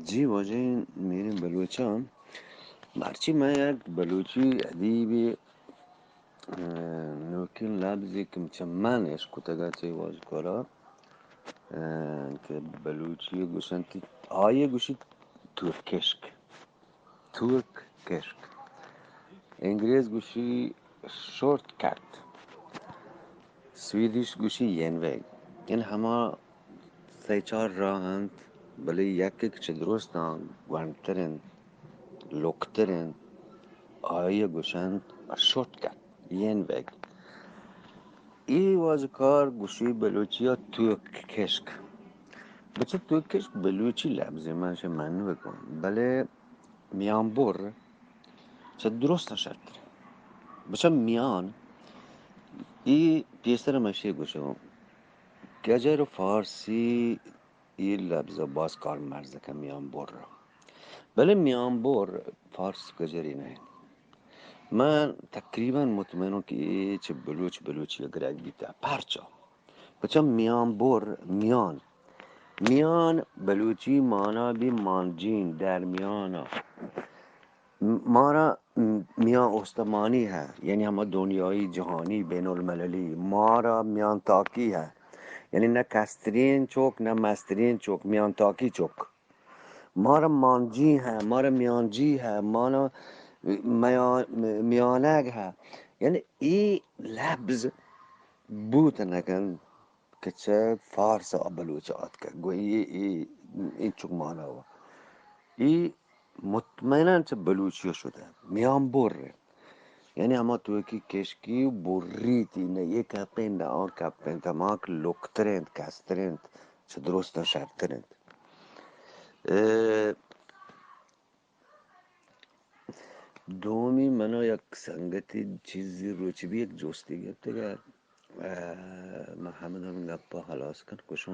جی واجہ میریں بلوچاں، مرچی من یک بلوچی ادیبے، ء، نوکیں لبزے کہ چہ من اشکتگ ات چہ واجکارا، ء، کہ بلوچی گوشنت، آئی گوشی توک کشک، توک کشک۔ انگریز گوشی شورٹ کٹ، سویڈش گوشی ینویگ۔ ان ہما سئے چار راہ انت، بلے یکے کہ چہ درستاں گونڈتر انت، لکتر انت، آئی ء گوشنت شورٹ کٹ، ینویگ۔ اے واجکار گوشی بلوچی ء توک کشک۔ بچہ توک کشک بلوچی لبزے، من شہ من بکن، بلے میان بر چہ درستاں شرتر۔ بچہ میان، ای پیسر مشی گوشو، گجر و فارسی ای لبز باز کار مرز کن میان بر را۔ بلے میان بر فارس گجری نہ انت۔ من تقریباً مطمئنوں کہ اے چہ بلوچ، بلوچی گرگ بیتا۔ پرچا؟ پچا میان بر، میان۔ میان بلوچی مانا بی مانجین، درمیانا۔ مارا میان استمانی ہے، یعنی ہما دنیای جہانی بین المللی۔ مارا میان تاکی ہے، یعنی نہ کسترین چوک، نہ مسترین چوک، میان تاکی چوک۔ مارا مانجی ہے، مارا میانجی ہے، مارا میان-، میانگ ہے۔ یعنی ای لبز بوت نکن کہ چہ فارس ء بلوچ ء آتکگ۔ گوں اے، اے، اینچک مانا و ای مطمئناً چہ بلوچی ء شتہ۔ میان بر، یعنی ہما توکی کشکی و بری تی نہ، یہ کپیں نہ آن کپیں، تماک لکتر انت، کستر انت، چہ درستاں شرتر انت۔ ء، دومی منا یک سنگتی چیزی روچ بی یک جستی گپتگ ء، ء، من ہمدان گپا ہلاس کن کشاں۔